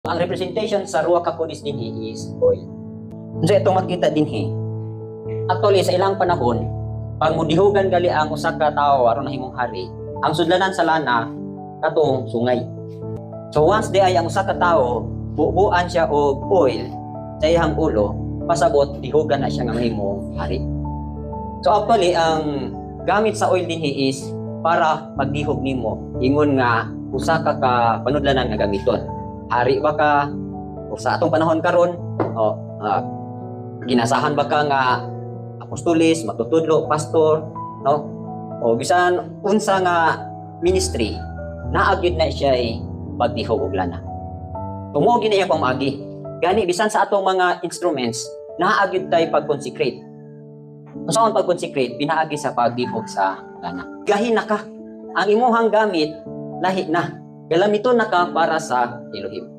Ang representation sa Ruach HaKodesh dinhi is oil. Unsa itong makita dinhi? Actually, sa ilang panahon, pag mudihugan gali ang usa ka tawo aron nahimong hari, ang sudlanan sa lana katong sungay. So once di ay ang usa ka tawo, bubuan siya og oil sa iyang ulo, pasabot dihugan na siya nga mahimong hari. So actually, ang gamit sa oil dinhi is para magdihog nimo ingon nga usa ka ka panudlanan nga gamiton. Hari ba ka o sa atong panahon karon o ginasahan ba ka nga apostolis, magtutudlo, pastor, no? O bisan unsa nga ministry, naa gyud na siya ay pagdihog og lana. Tumo gini iyang pamaagi. Gani bisan sa atong mga instruments, naa gyud tay pag-consecrate. Unsa ang pag-consecrate? Pinaagi sa pagdihog sa lana. Gahi na ka. Ang imuhang gamit lahi na. Galamiton na ka para sa Elohim.